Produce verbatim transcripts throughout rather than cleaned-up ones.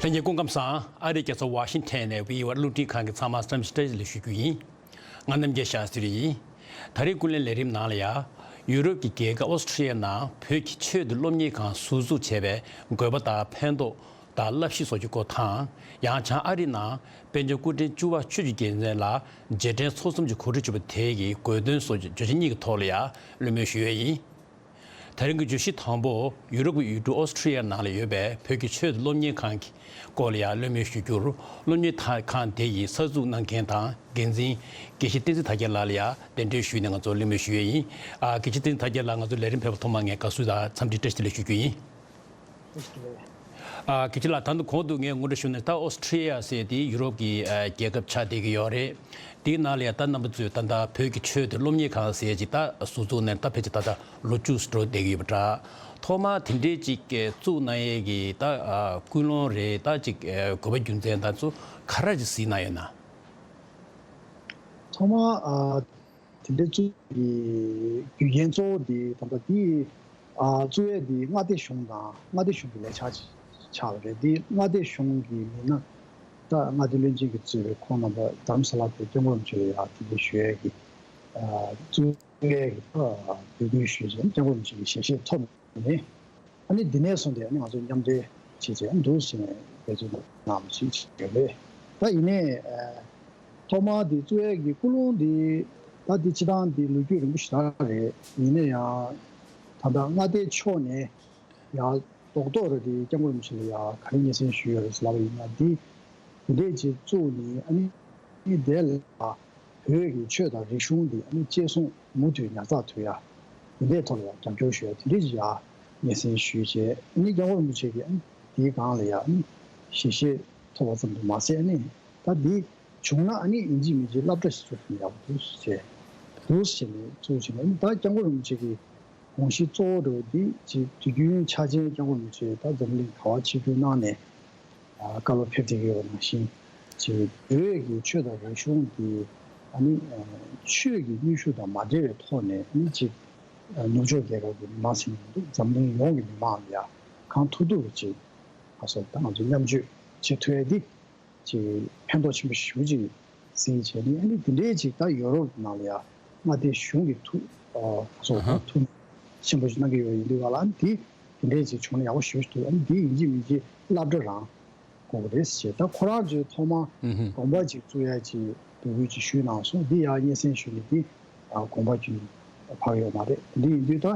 ལྷན་རྒྱས་སྐུ་ཁམས་བཟང་། ཨ་རིའི་རྒྱལ་ས་ཝ་ཤིང་ཐན་ནས་བྷི་ཨོ་ཨེ་རླུང་འཕྲིན་ཁང་གི་ཚང་མ་བསམ་ཞིབ་བཀྲ་ཤིས་བདེ་ལེགས་ཞུ་རྒྱུ་ཡིན། ང་རྣམ་རྒྱལ་ཤཱ་སི་རི་ཡིན། ད་རེས་ཀུན་གླེང་ལས་རིམ་ནང་ལ་ཡ། ཡུ་རོབ་ཀྱི་རྒྱལ་ཁབ་ཨོ་སི་ཁྲི་ཡ་ནང་བོད་ཀྱི་ཆོས་དང་སློབ་གཉེར་ཁང་ཟུར་འཛུགས་བྱས་པའི་དགོས་པ་དང་ཕན་ཐོགས་དང་བསླབ་གཞི་སོགས་ཀྱི་སྐོར་དང་། ཡང་བྱང་ཨ་རི་ནང་པཎ་ཆེན་སྐུ་ཕྲེང་བཅུ་པ་ཆོས་ཀྱི་རྒྱལ་མཚན་ལ་རྗེས་དྲན་ཚོགས་འཛོམས་ཀྱི་གོ་སྒྲིག་ཞུས་པ་དེ་གི་དགོས་དོན་སོགས་ཀྱི་བརྗོད་གཞི་གཉིས་ཀྱི་ཐོག་ལ་ཡ་བློ་མོལ་ཞུ་ཡས་ཡིན། དེ་རིང་གི་བརྗོད་གཞི་དང་པོ། ཡུ་རོབ་ཀྱི་ཡུལ་གྲུ་ཨོ་སི་ཁྲི་ཡ་ནང་ལ་ཡོད་པའི་བོད་ཀྱི་ཆོས་དང་སློབ་གཉེར་ཁང་གི་སྐོར་ལ་ཡང་བློ་མོལ་ཞུ་རྒྱུར། སློབ་གཉེར་ཁང་དེ་ཡི་གསར་འཛུགས་གནང་མཁན་དང་འགན་འཛིན་དགེ་བཤེས་བསྟན་འཛིན་དར་རྒྱས་ལགས་ལ་ཡང་གདན་འདྲེན་ཞུས་ནས་ང་ཚོ་གླེང་མོལ་ཞུ་ཡས་ཡིན། ཨ། དགེ་བཤེས་བསྟན་འཛིན་དར་རྒྱས་ལགས། ང་ཚོའི་ལས་རིམ་ཕེབས་པར་ཐོག་མར་ངས་དགའ་བསུ་དང་འཚམས་འདྲི་བཀྲ་ཤིས་བདེ་ལེགས་ཞུ་རྒྱུ་ཡིན། ཨ། དགེ་བཤེས་ལགས། ད་དུང་གོང་དུ་ངས་སྔོན་འགྲོ་ཞུས་ནས། ད་ཨོ་སི་ཁྲི་ཡ་ཟེར་དེ་ཡུ་རོབ་ཀྱི་ཨ་རྒྱལ་ཁབ་ཆགས་བསྡད་ཀྱི་ཡོད་རེད། དེའི་ནང་ལ་ཡང་ད་རྣམ་པ་ཚོས་ད་ལྟ་བོད་ཀྱི་ཆོས་དང་སློབ་གཉེར་ཁང་ཟེར་ཅིག་ད་ཟུར་འཛུགས་ནས་ད་ཕལ་ཆེར་ད་ལྟ་ལོ་བཅུ་འགྲོ་བསྡད་ཀྱི་ཡོད་པ་འདྲ། ཐོག་མར་དེ་འདྲའི་ཅིག་བཙུགས་གནང་ཡས་ཀྱི་ད་ཨ་ཀུན་སློང་རེད། ད་ཅིག་དགོས་པ་རྒྱུ་མཚན་དེ་ཚོ་ག་རེ་ཅིག་གཟིགས་གནང་ཡོད་ན། ཐོག་མར་ཨ་དེ་འདྲའི་བཙུགས་ཀྱི་རྒྱུ་རྐྱེན་གཙོ་བོ་དེ་ད་ལྟ་དེ་ཨ་བཙུགས་ཡས་དེ་མངའ་སྡེ་གཞུང་དང་། མངའ་སྡེ་གཞུང་གི་ལས་འཆར་ཅིག་ཆགས་པ་རེད། དེ་མངའ་སྡེ་གཞུང་གི་མི་སྣ་ད་མངའ་སྡེ་བློན་ཆེན་གྱིས་གཙོས་པའི་ཁོང་རྣམ་པ་རྡ་རམ་ས་ལ་དེ་སྐྱབས་མགོན་རིན་པོ་ཆེ་ལ་ཡང་དེ་འདྲའི་ཞུ་ཡས་ཀྱི་ཨ་བཙུགས་ཡས་ཀྱི་ཨ་འབོད་སྐུལ་ཞུས་བྱས། སྐྱབས་མགོན་རིན་པོ་ཆེ་གི་ཞལ་བཞེས་ཐོབ་ནས། ཨ་ནི་འདི་ནས་བཟུང་སྟེ་ཨ་ནི་ང་ཚོ་མཉམ་འབྲེལ་བྱས་བྱས་འདུག་ཟེར་ནས་འབད་བརྩོན་གནང་བ་ཞིག་བྱས་ཡོད་རེད། ད་ཡིན་ནའི་ཨ་ཐོག་མར་འདི་བཙུགས་ཡས་ཀྱི་ཀུན་སློང་འདི་ད་འདི་སྤྱིར་བཏང་འདི་ལོ་རྒྱུས་རིང་པོ་ཞེ་དྲག་རེད། ཡིན་ན་ཡང་ད་ལྟ་མངའ་སྡེ་ཕྱོགས་ནས་ཡང་རྡོག་རྡོག་རེ་འདི་སྐྱབས་མགོན་རིན་པོ་ཆེ་ལ་ཡང་ག་རེ་སྙན་སེང་ཞུས་ཡོད་རེད་ཟེར་ལབ་པ་ཡིན་ན། འདི་འདི་འདྲས་ཅིག་བཙུགས་ནས་ཨ་ནི་དེ་ལ་བོད་ཀྱི་ཆོས་དང་རིག་གཞུང་འདི་ཨ་ནི་གཅེས་སྲུང་མུ་མཐུད་ཉར་ཚགས་ཐུབ་ཡ། དེ་འདྲའི་ཐོག་ལ་ཡང་རྒྱབ་སྐྱོར་ཞུ་ཡ་དེ་འདྲའི་ཅིག་ཡང་སྙན་སེང་ཞུས་བྱས། ཨ་ནི་སྐྱབས་མགོན་རིན་པོ་ཆེ་གིས་ཨ་ནི་དེའི་སྒང་ལ་ཡང་ཨ་ནི་ཞལ་བཞེས་ཐོབ་པ་ཙམ་དུ་མ་ཟད། ཨ་ནི་ད་འདི་བྱུང་ན་ཨ་ནི་ཡིན་གཅིག་མིན་གཅིག་སློབ་གྲྭ་ཞིག་བཙུགས་ཐུབ་ན་ཡག་པོ་འདུག་ཟེར། འདུག་ཟེར་ནས་བཙུགས་བྱས་ནས། ཨ་ནི་ད་སྐྱབས་མགོན་རིན་པོ་ཆེ་གི་དགོངས་གཞི་གཙོ་བོ་འདྲ་བོ་འདི་ཅིག་དུས་རྒྱུན་ཆ་ཅན་སྐྱབས་མགོན་རིན་པོ་ཆེ་ད་འཛམ་གླིང་ག་པར་ཆིབས་བསྒྱུར་གནང་ནས་ཨ་བཀའ་སློབ་ཕེབས་བསྡད་ཀྱི་ཡོད་པ་ནང་བཞིན། ཅིག་བོད་ཀྱི་ཆོས་དང་རིག་གཞུང་འདི་ཨ་ནི་ཨ་ཆོས་ཀྱི་གནོན་ཤུགས་དང་མ་འབྲེལ་བའི་ཐོག་ནས། ཨ་ནི་ཅིག་ཨ་ནུབ་ཕྱོགས་རྒྱལ་ཁབ་ཀྱི་མི་མང་ཟེར་ན་མི་འདུག་འཛམ་གླིང་ཡོངས་ཀྱི་མི་མང་ལ་ཡ་གང་ཐུབ་ཐུབ་ཀྱིས་ཅིག་ཨ་སོགས་ད་ང་ཚོ་མཉམ་སྤྱོད་བྱེད་ཐུབ་ཡ་འདི་ཅིག་ཕན་ཐོགས་ཆེན་པོ་ཞེ་པོ་ཅིག་ཟིན་བྱས་ནས། ཨ་ནི་འདི་འདྲའི་ཅིག་ད་ཡོ་རོབ་ནང་ལ་ཡ་མངའ་སྡེ་གཞུང་གི་ཐུགས་ཨ་སོགས་ཨ་ཧ། ཐུགས་ཆེན་པོ་ཞིག་གནང་གི་ཡོད་པ་ཡིན་དུས་ག་ལ། ཨ་ནི་འདི་འདི་འདྲའི་ཅིག་བྱུང་ན་ཡག་པོ་ཞེ་པོ་ཞིག་འདུག་ཨ་ནི་འདི་ཡིན་གཅིག་མིན་གཅིག་སློབ་གྲྭ་རང་དགོས་ཀྱི་རེད་ཟེར། ད་ཁོ་རང་ཚོས་ཐོག་མར་ཨུ་ཧུ། དགོངས་པ་ཅིག་བཙུགས་ཡ་ཅིག་འབོད་སྐུལ་ཅིག་ཞུས་གནང་སོང་། འདི་ཡང་སྙན་སེང་ཞུས་ནས་འདི་ཨ་དགོངས་པ་ཅིག་ཕབ་ཡོད་མ་རེད། འདི་ཡིན་དུས་ད་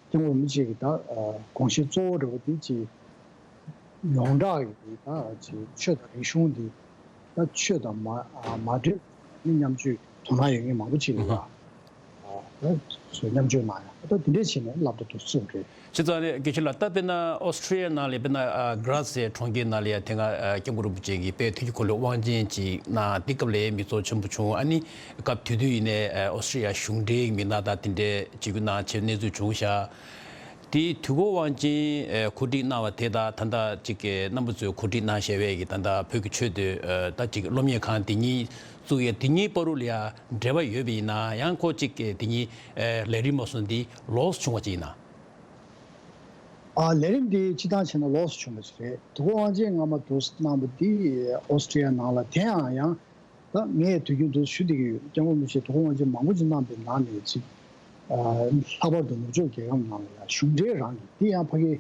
སྐྱབས་མགོན་རིན་པོ་ཆེ་གི་ད་ཨ་དགོངས་གཞི་གཙོ་བོ་འདྲ་བོ་འདི་ཅིག་ཡོངས་གྲགས་ཀྱི་འདི་ད་ཅིག་ཆོས་དང་རིག་གཞུང་འདི་ད་ཆོས་དང་མ་ཨ་མ་འབྲེལ་ནི་མཉམ་སྤྱོད་དོ་སྣང་ཡོད་མཁན་མང་པོ་ཅིག་ལ་ཡ་ཨ་ད་སོ་མཉམ་སྤྱོད་གནང་ཡ། ད་འདི་འདྲས་བྱས་ནས་སློབ་གྲྭ་དེ་བཙུགས་རེད། བྱས་ཙང་ནས་དགེ་བཤེས་ལགས། ད་དཔེར་ན་ཨོ་སི་ཁྲི་ཡ་ནང་ལ་དཔེར་ན་ཨ་གྷི་ར་སི་ཡའི་གྲོང་ཁྱེར་ནང་ལ་ཡ་དེ་སྔ་ཨ་སྐྱབས་མགོན་རིན་པོ་ཆེ་གིས་དཔེ་ཐུགས་ཀྱི་འཁོར་ལོའི་དབང་ཆེན་ཅིག་གནང་། དེ་སྐབས་ལ་མི་ཚོགས་ཆེན་པོ་བྱུང་། ཨ་ནི་སྐབས་དེ་དུས་ཡིན་ནའི་ཨ་ཨོ་སི་ཁྲི་ཡ་གཞུང་འབྲེལ་མི་སྣ་དང་དེ་འདྲའི་བྱེད་སྒོ་གནང་བྱས་གནས་ཚུལ་བྱུང་ཤག་དེའི་དུས་འཁོར་དབང་ཆེན་ཨ་གོ་སྒྲིག་གནང་བ་དེ་དང་ད་ལྟ་ཅིག་གི་རྣམ་པ་ཚོས་གོ་སྒྲིག་གནང་བཞག་པའི་གི་ད་ལྟ་བོད་ཀྱི་ཆོས་དང་ཨ་ད་ཅིག་སློབ་གཉེར་ཁང་དེ་གཉིས་བཙུགས་ཡས་དེ་གཉིས་བར་དུ་ལ་ཡ་འབྲེལ་བ་ཡོད་པ་ཡིན་ན། ཡང་ཁོ་ཅིག་གི་དེ་གཉིས་ཨ་ལས་རིམ་མ་སོང་འདི་ལོགས་སུ་བྱུང་བ་ཅིག་ཡིན་ན། ཨ་ལས་རིམ་འདི་སྤྱིར་བཏང་བྱས་ན་ལོགས་སུ་བྱུང་བ་ཞིག་རེད། དུས་འཁོར་དབང་ཆེན་སྔ་མ་འདུག་གནང་བ་འདི་ཨོ་སི་ཀྲི་ཡ་ནང་ལ། དེ་ཡང་ཡང་ད་ངས་དུས་རྒྱུན་དུ་ཞུ་བསྡད་ཀྱི་ཡོད། སྐྱབས་མགོན་རིན་པོ་ཆེས་དུས་འཁོར་དབང་ཆེན་མང་པོ་ཅིག་གནང་པའི་ནང་ནས་ཅིག་ཨ་ལྷག་པར་དུ་ནུབ་ཕྱོགས་རྒྱལ་ཁབ་ནང་ལ་ཡང་གཞུང་འབྲེལ་རང་གི། འདི་ཡང་ཕ་གི་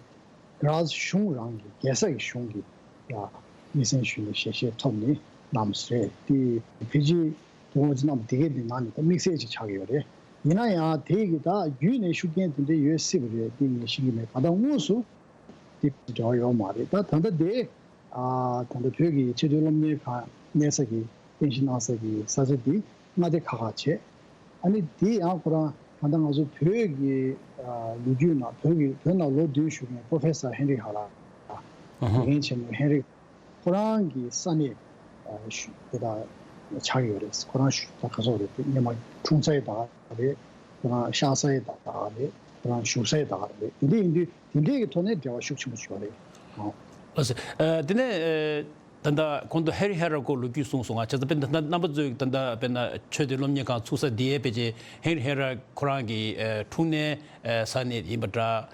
གྷི་ར་སི་གཞུང་རང་གི། རྒྱལ་ས་གི་གཞུང་གི་ཡ་སྙན་སེང་ཞུས་ནས་ཞལ་བཞེས་ཐོབ་ནས་གནང་བ་རེད། དེ་ཕལ་ཆེར་དུས་འཁོར་དབང་ཆེན་གནང་བ་དེ་གའི་འདི་ནང་ནས་ད་དམིགས་བསལ་ཅིག་ཆགས་ཀྱི་ཡོད་རེད། ཡིན་ན་ཡང་དེ་གི་ད་བརྒྱུད་ནས་ཤུགས་རྐྱེན་དེ་འདྲ་ཡོད་སྲིད་པ་རེད། དེ་ངས་ཤེས་ཀྱི་མེད། གང་ལྟར་དངོས་སུ་དེ་འབྲེལ་བ་ཡོད་མ་རེད། ད་ད་ལྟ་དེ་ཨ་ད་ལྟ་བོད་ཀྱི་ཆེས་མཐོའི་སློབ་གཉེར་ཁང་གནས་ས་གི་རྟེན་གཞི་གནང་ས་གི་ས་ཆ་འདི་མངའ་སྡེ་ཁག་ཁག་བྱས། ཨ་ནི་དེ་ཡང་ཁོ་རང་ད་ལྟ་ང་ཚོ་བོད་ཀྱི་ཨ་ལོ་རྒྱུས་ནང་བོད་ཀྱི་བོད་ནང་ལོ་བདུན་བཞུགས་མཁན་པོ་རོ་ཕེ་སར་ཧེན་རིག་ཧ་ར། ཨ་ཧ། དགེ་རྒན་ཆེན་མོ་ཧེན་རིག་ཁོ་རང་གི་ས་གནས་ཨ་ཞུ་དེ་དག་ཆགས་ཡོད་རེད། ཁོ་རང་ཞུ་ད་ག་སོག་རེད། དེ་སྔོན་མ་འཁྲུངས་ས་ཡི་ད་ག་རེད། ཁོ་རང་གཤགས་ས་ཡི་ད་ག་རེད། ཁོ་རང་བཞུགས་ས་ཡི་ད་ག་རེད། དེ་འདྲ་ཡིན་དུས་དེ་འདྲའི་གི་ཐོག་ནས་འབྲེལ་བ་ཤུགས་ཆེན་པོ་ཞིག་ཡོད་རེད། ཨོ། ལགས་སོ། ཨ་དེ་ནས་ཨ་ད་ལྟ་གོང་དུ་ཧེ་རི་ཧེ་ར་སྐོར་ལོ་རྒྱུས་གསུངས་སོང་ང་། བྱས་ཙང་དཔེར་ན་རྣམ་པ་ཚོས་ད་ལྟ་དཔེར་ན་ཆོས་དང་སློབ་གཉེར་ཁང་ཚུགས་ས་འདི་ཡའི་ཕལ་ཆེར་ཧེ་རི་ཧེ་ར་ཁོ་རང་གི་ཨ་འཁྲུངས་གནས་ཨ་ས་གནས་ཡིན་པ་འདྲ།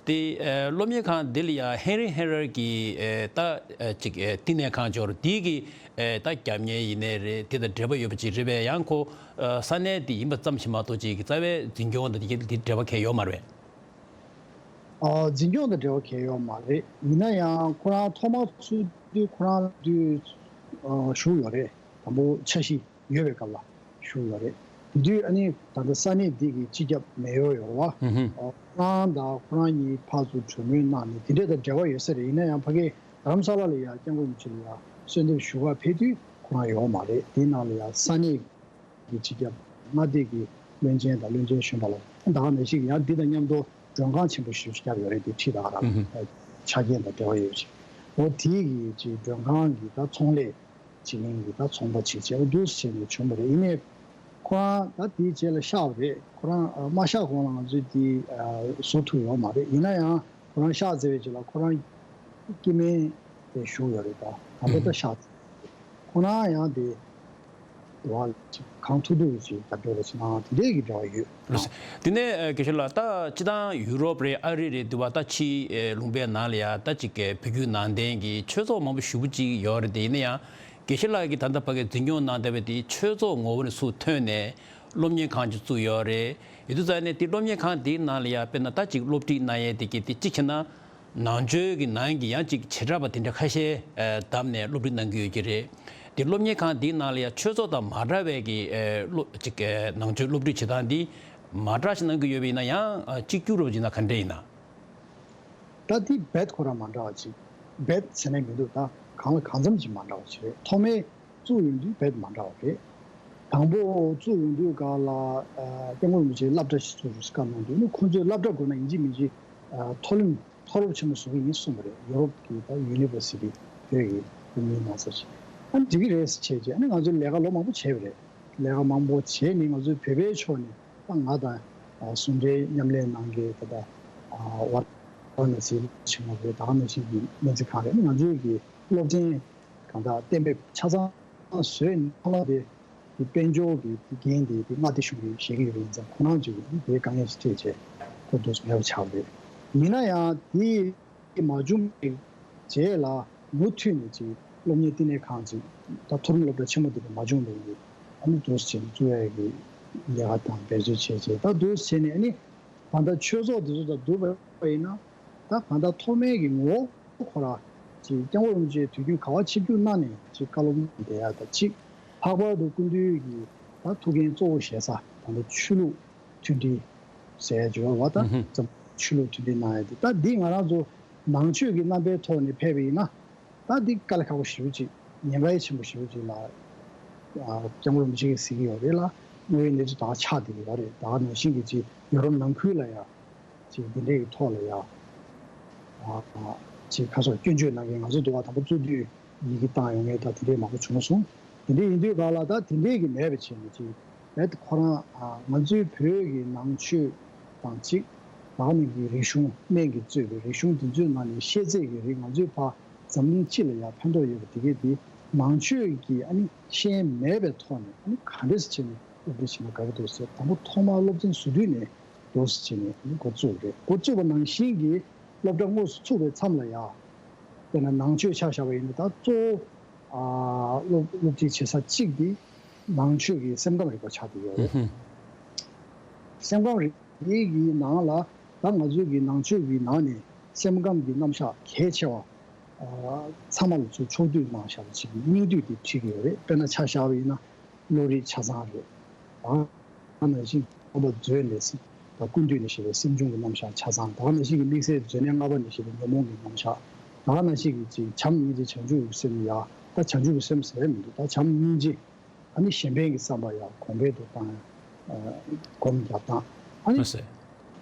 དེ་ཨ་སློབ་གཉེར་ཁང་འདི་ལ་ཡང་ཧེན་རི་ཧེ་རར་གྱི་ཨ་ད་ཨ་ཅིག་ཨ་བསྟི་གནས་ཁང་འབྱོར་འདི་གི་ཨ་ད་རྒྱབ་གཉེར་ཡིན་ནའི་རེད། དེ་དང་འབྲེལ་བ་ཡོད་པ་ཅིག་རེད་པས། ཡང་ཁོ་ཨ་ས་གནས་དེ་ཡིན་པ་ཙམ་ཞིག་མ་གཏོགས་ཅིག་རྩ་བའི་འཛིན་སྐྱོང་དང་དེ་དེ་འབྲེལ་བ་གང་ཡང་ཡོད་མ་རེད་པས། ཨ་འཛིན་སྐྱོང་དང་འབྲེལ་བ་གང་ཡང་ཡོད་མ་རེད། ཡིན་ན་ཡང་ཁོ་རང་ཐོག་མར་ཚུགས་དུས་ཁོ་རང་དུས་ཨ་བཞུགས་ཡོད་རེད། དང་པོ་འཆར་གཞི་ཡོད་པའི་སྐབས་ལ་བཞུགས་ཡོད་རེད། དེ་དུས་ཨ་ནི་ད་ལྟ་ས་གནས་འདི་གི་སྤྱི་ཁྱབ་མེ་ཡོར་ཡོད་རེད་བ། ཨ་ཁོ་རང་དང་ཁོ་རང་གཉིས་ཕར་ཚུར་གྲོས་མོལ་གནང་ནས་དེ་འདྲས་དང་འབྲེལ་བ་ཡོད་ས་རེད། ཡིན་ན་ཡང་ཕ་གིའི་རྡ་རམ་ས་ལ་ལ་ཡང་སྐྱབས་མགོན་རིན་པོ་ཆེ་ལ་ཡང་གསོལ་འདེབས་ཞུ་གར་ཕེབས་དུས་ཁོ་རང་ཡོད་མ་རེད། དེའི་ནང་ལ་ཡང་ས་གནས་གི་སྤྱི་ཁྱབ་མངའ་སྡེ་གི་བློན་ཆེན་དང་བློན་ཆེན་གཞོན་པ་ལ་ད་ག་ནང་བཞིན་ཡང་འདི་དང་མཉམ་དུ་མགྲོན་ཁང་ཆེན་པོ་ཞིག་བརྒྱབ་ཡོད་རེད། དེ་ཁྲིད་ད་ག་རང་ཆ་རྐྱེན་དང་འབྲེལ་བ་ཡོད་ཅིག་འོ་དེའི་གི་ཅིག་མགྲོན་ཁང་གི་ད་ཚོང་ལས་བྱེད་མཁན་གྱི་ད་ཚོང་པ་ཅིག་བྱས་པ་འདུག་སེ་བྱས་ནས་བྱུང་བ་རེད། ཡིན་ནའི་ཁོ་རང་ད་དེའི་རྗེས་ལ་གཤགས་པ་རེད། ཁོ་རང་ཨ་མ་གཤགས་གོང་ལ་ང་ཚོས་དེ་ཨ་བཟོ་ཐུབ་ཡོད་མ་རེད། ཡིན་ན་ཡང་ཁོ་རང་གཤགས་ཚར་བའི་རྗེས་ལ་ཁོ་རང་སྐྱེ་དམན་དེ་བཞུགས་ཡོད་རེད། ད་ད་ལྟ་ད་གཤགས་ཚར། ཁོ་རང་ཡང་དེ་དེ་བ་ཅིག་གང་ཐུབ་ཐུབ་ཅིག་ད་འགྲོ་རེ་ཅིག་གནང་དེ་འདྲའི་གི་འབྲེལ་བ་ཡོད། ལགས་སོ། དེ་ནས་ཨ་དགེ་བཤེས་ལགས། ད་སྤྱིར་བཏང་ཡུ་རོབ་རེད། ཨ་རི་རེད། དེ་བ་ད་ཕྱིའི་ཨ་ལུང་པའི་ནང་ལ་ཡ་ད་ཅིག་བོད་བརྒྱུད་ནང་བསྟན་གྱི་ཆོས་ཚོགས་མང་པོ་ཞེ་པོ་ཅིག་ཡོད་རེད། དེ་ཡིན་ན་ཡང་དགེ་བཤེས་ལགས་ཀྱིས་ད་ལྟ་ཕ་གིར་འཛིན་སྐྱོང་གནང་བསྡད་པའི་དེ་ཆོས་ཚོགས་ངོ་བོ་ནས་ཚུར་ཐོན་ནས་སློབ་གཉེར་ཁང་ཅིག་བཙུགས་ཡོད་རེད། ཡིན་དུས་ཙང་ནས་དེ་སློབ་གཉེར་ཁང་དེའི་ནང་ལ་ཡ་དཔེར་ན་ད་ཅིག་སློབ་ཁྲིད་གནང་ཡས་དེ་གི་དེ་གཅིག་བྱས་ན། ནང་ཆོས་ཀྱི་ནང་གི་ཡང་ཅིག་བྱེ་བྲག་པ་དེ་འདྲ་ཁ་ཤས་ཨ་བདམས་ནས་སློབ་ཁྲིད་གནང་གི་ཡོད་ཀྱི་རེད། དེ་སློབ་གཉེར་ཁང་འདིའི་ནང་ལ་ཡང་ཆོས་ཚོགས་དང་མ་འདྲ་བའི་གི་ཨ་སློབ་ཅིག་ཨ་ནང་ཆོས་སློབ་ཁྲིད་བྱེད་སྟངས་འདི་མ་འདྲ་ཞིག་གནང་གི་ཡོད་པ་ཡིན་ན་ཡང་ཨ་གཅིག་གྱུར་རུ་ཡིན་ན་ག་འདྲ་ཡིན་ན། ད་འདི་རྦད་ཁོ་རང་མ་འདྲ་བ་ཅིག་རྦད་ཟེར་ནས་མི་འདུག་ད་གང་ལ་གང་འཚམ་ཅིག་མ་འདྲ་བ་ཅིག་རེད། ཐོག་མའི་བཙུགས་ཡོང་དུས་རྦད་མ་འདྲ་བ་རེད། དང་པོ་བཙུགས་ཡོང་དུས་སྒང་ལ་ཨ་སྐྱབས་མགོན་རིན་པོ་ཆེས་སློབ་གྲྭ་ཞིག་བཙུགས་རོགས་ཟེར་བཀའ་གནང་འདུག་ནི་ཁོང་ཚོས་སློབ་གྲྭ་དགོས་ན་ཡིན་གཅིག་མིན་གཅིག་ཨ་མཐོ་རིམ་མཐོ་སློབ་ཆེན་མོ་བཟོ་གི་ཡིན་གསུངས་པ་རེད། ཡུ་རོབ་ཀྱི་ད་ཡུ་ནི་ཝར་སི་ཊི་བོད་ཀྱི་བོད་མིའི་ནང་སར་ཞིག་ཨ་ནི་འགྲིག་གི་རེད་ཟེར་བྱས་རྗེས་ཨ་ནི་ང་ཚོས་ལས་ཀ་ལོ་མང་པོ་བྱས་པ་རེད། ལས་ཀ་མང་པོ་བྱས་ནས་ང་ཚོའི་བོད་པའི་ཕྱོགས་ནས་ད་ང་དང་ཨ་ཟུང་འབྲེལ་མཉམ་ལས་གནང་མཁན་ད་ལྟ་ཨ་ཝ་ར་ཎ་སི་ཆེན་མོ་རེད། ད་ག་ནང་བཞིན་གྱི་སྨན་རྩིས་ཁང་རེད། ང་ཚོའི་གི་སློབ་ཚན་གང་དག་གཏན་འབེབས་ཆ་ཚང་བཟོས་ནས་ཁོ་རང་དེ་དེ་དཔལ་འབྱོར་གྱི་དེ་འགན་དེ་དེ་མངའ་སྡེ་གཞུང་གིས་བཞེས་ཀྱི་ཡོད་པ་ཡིན་ཙང་ཁོ་རང་ཚོས་ཀྱི་དེའི་དཀའ་ངལ་ཞིག་འཕྲད་བྱས་ཁོ་འདུག་སེ་མེད་པ་ཆགས་པ་རེད། ཡིན་ན་ཡང་དེ་མ་བྱུང་བའི་རྗེས་ལ་མུ་མཐུད་ནས་ཅིག་སློབ་གཉེར་བསྟི་གནས་ཁང་ཅིག་ད་མཐོ་རིམ་སློབ་གྲྭ་ཆེན་མོ་དེ་འདྲ་མ་བྱུང་བའི་གི་ཨ་ནི་འདུག་སེ་བྱས་ནས་བཙུགས་ཡག་གི་ལས་ཀ་དང་འབད་རྩོལ་བྱས་བྱས་ད་འདུག་སེ་བྱས་ནས་ཨ་ནི་གང་ལྟར་ཆོས་ཚོགས་འདི་ཚོ་དང་བསྡུར་བ་ཡིན་ན། ད་གང་ལྟར་ཐོག་མའི་གི་ངོ་བོ་ཁོ་ར་ཅིག་སྐྱབས་མགོན་རིན་པོ་ཆེས་དུས་རྒྱུན་ག་བ་ཆིབས་བསྒྱུར་གནང་ནས་ཅིག་བཀའ་སློབ་གནང་བསྡད་ཡ་ད་ཅིག་ལྷག་པར་དུ་སྐུ་མདུན་གྱི་ད་ཐུགས་འགན་གཙོ་བོ་བཞེས་ས་ད་ལྟ་ཆོས་ལུགས་མཐུན་སྒྲིལ་ཟེར་ཡ་ཅིག་ཡོད་རེད་བ། ད་ཨུ་ཧུ། འཛམ་ཆོས་ལུགས་མཐུན་སྒྲིལ་གནང་ཡ་དེ་ད་འདི་ང་རང་ཚོ་ནང་ཆོས་ཀྱི་རྣམ་པའི་ཐོག་ནས་ཕེབས་པ་ཡིན་ན། ད་འདི་དཀའ་ལས་ཁག་པོ་ཞེ་པོ་ཅིག་ཉེན་ཁ་ཡང་ཆེན་པོ་ཞེ་པོ་ཅིག་ལ་ཨ་སྐྱབས་མགོན་རིན་པོ་ཆེ་གིས་གཟིགས་ཀྱི་ཡོད་རེད་ལ། དངོས་ཡོད་གནས་ཚུལ་ད་ག་ཆགས་བསྡད་ཀྱི་ཡོད་རེད། ད་ག་ནང་བཞིན་གྱི་ཅིག་ཡོ་རོབ་ནང་ཁུལ་ལ་ཡང་ཅིག་འདི་འདྲའི་གི་ཐོག་ལ་ཡང་ཨ་ཅིག་ཁ་སོགས་སྐྱོན་བརྗོད་གནང་མཁན་ང་ཚོ་འདུག་བ། དང་པོ་གཙོ་དུས་ཡི་གེ་བཏང་ཡོང་མཁན་ད་དེ་འདྲའི་མང་པོ་བྱུང་སོང་། དེ་འདྲའི་ཡིན་དུས་ག་ལ་ད་དེ་འདྲའི་གི་མེད་པ་བྱས་ནས་ཅིག་རྦད་ཁོ་རང་ཨ་ང་ཚོའི་བོད་ཀྱི་ནང་ཆོས་དང་གཅིག་ད་ག་ནང་གི་རིག་གཞུང་སྨན་གྱིས་གཙོས་པའི་རིག་གཞུང་འདི་ཚོའི་ནང་ནས་ཤེས་ཚད་ཀྱི་རིགས་ང་ཚོའི་ཕ་འཛམ་གླིང་སྤྱི་ལ་ཡང་ཕན་ཐོགས་ཡོད་པ་དེ་གས་དེ་ནང་ཆོས་ཀྱི་ཨ་ནི་ཤེས་ཡོན་མེད་པའི་ཐོག་ནས་ཨ་ནི་ག་འདྲས་བྱས་ནས་སློབ་ཁྲིད་བྱེད་ན་དགའ་གི་འདུག་ཟེར། དང་པོ་ཐོག་མར་སློབ་ཚན་བཟོ་དུས་ནས་འདུག་ཟེར་བྱས་ནས་ཨ་ནི་འགོ་བཙུགས་རེད། འགོ་བཙུགས་པ་ནང་བཞིན་གྱི་སློབ་གྲྭ་དངོས་སུ་ཚུགས་པའི་མཚམས་ལ་ཡང་དཔེར་ན་ནང་ཆོས་ཆ་བཞག་པ་ཡིན་ན་ད་གཙོ་བོ་ཨ་སློབ་སློབ་ཁྲིད་བྱེད་ས་གཅིག་དེ་ནང་ཆོས་ཀྱི་སེམས་ཁམས་རིག་པ་ཆགས་བསྡད་ཡོད་རེད། ཨུ་ཧུ། སེམས་ཁམས་རིག་པའི་གི་ནང་ལ་ད་ང་ཚོའི་གི་ནང་ཆོས་ཀྱི་ནང་ནས་སེམས་ཁམས་ཀྱི་རྣམ་གཞག་གལ་ཆེ་བ་ཨ་ཚང་མ་ལ་ཚུར་ཕྱོགས་བསྡུས་གནང་བཞག་པ་ཅིག་གི་སྙིང་བསྡུས་དེ་ཁྲིད་ཀྱི་ཡོད་རེད། དཔེར་ན་ཆ་བཞག་པ་ཡིན་ན་བློ་རིག་ཆ་ཚང་རེད། ད་ག་ནང་བཞིན་སྟོན་པ་མཛོད་ནས་ད་ཀུན་བཏུས་ནས་བཤད་པའི་སེམས་བྱུང་གི་རྣམ་གཞག་ཆ་ཚང་། ད་ག་ནང་བཞིན་གྱི་དམིགས་བསལ་མཛོད་གནས་ལྔ་པ་ནས་བཤད་པའི་ཉོན་མོངས་ཀྱི་རྣམ་གཞག་ད་ག་ནང་བཞིན་གྱི་ཅིག་བྱམས་སྙིང་རྗེ་བྱང་ཆུབ་ཀྱི་སེམས་ཡ་ད་བྱང་ཆུབ་ཀྱི་སེམས་ཟེར་མི་འདུག་ད་བྱམས་སྙིང་རྗེ། ཨ་ནི་གཞན་ཕན་གྱི་བསམ་པ་ཡང་གོང་འཕེལ་དུ་བཏང་ཡ། ཨ་སྒོམ་རྒྱབ་སྟངས། ཨ་ནི་ལགས་སོ།